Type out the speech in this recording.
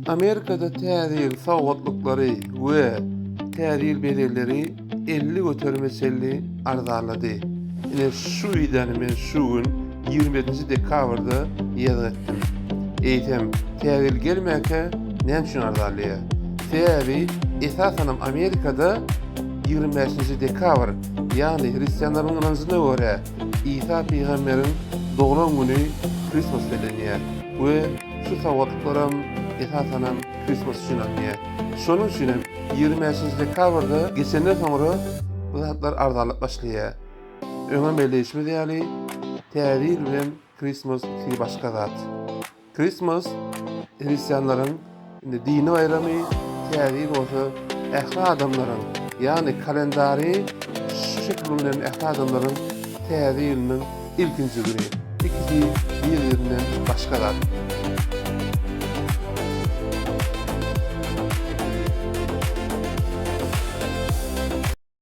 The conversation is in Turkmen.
Amerikada Täze ýyl sowgatlyklary we Täze ýyl bezegleri 50 göterime çenli arzanlady. Ine şu wideony men şu gün 27-nji dekabrda ýazgy etdim. Eýsem, Täze ýyl gelmäkä näme üçin arzanlaýar? Sebäbi esasanam Amerikada 25-nji dekabr, ýagny hristianlaryň ynanjyna görä Isa pygamberiň doglan güni Christmas bellenýär we şu sowgatlyklaram esasanam Christmas üçin alynýar. Şonuň üçin hem 25-nji dekabrda geçenden soňra bu zatlar arzanlap başlaýar. Öňem belleýşimiz ýaly, Täze ýyl bilen Christmas ikisi başga zat. Christmas hristianlaryň indi dini baýramy, Täze ýyl bolsa ähli adamlaryň, ýagny kalendary şu şekil bilen ähli adamlaryň Täze ýylynyň ilkinji güni. Ikisi bir-birinden başga zat.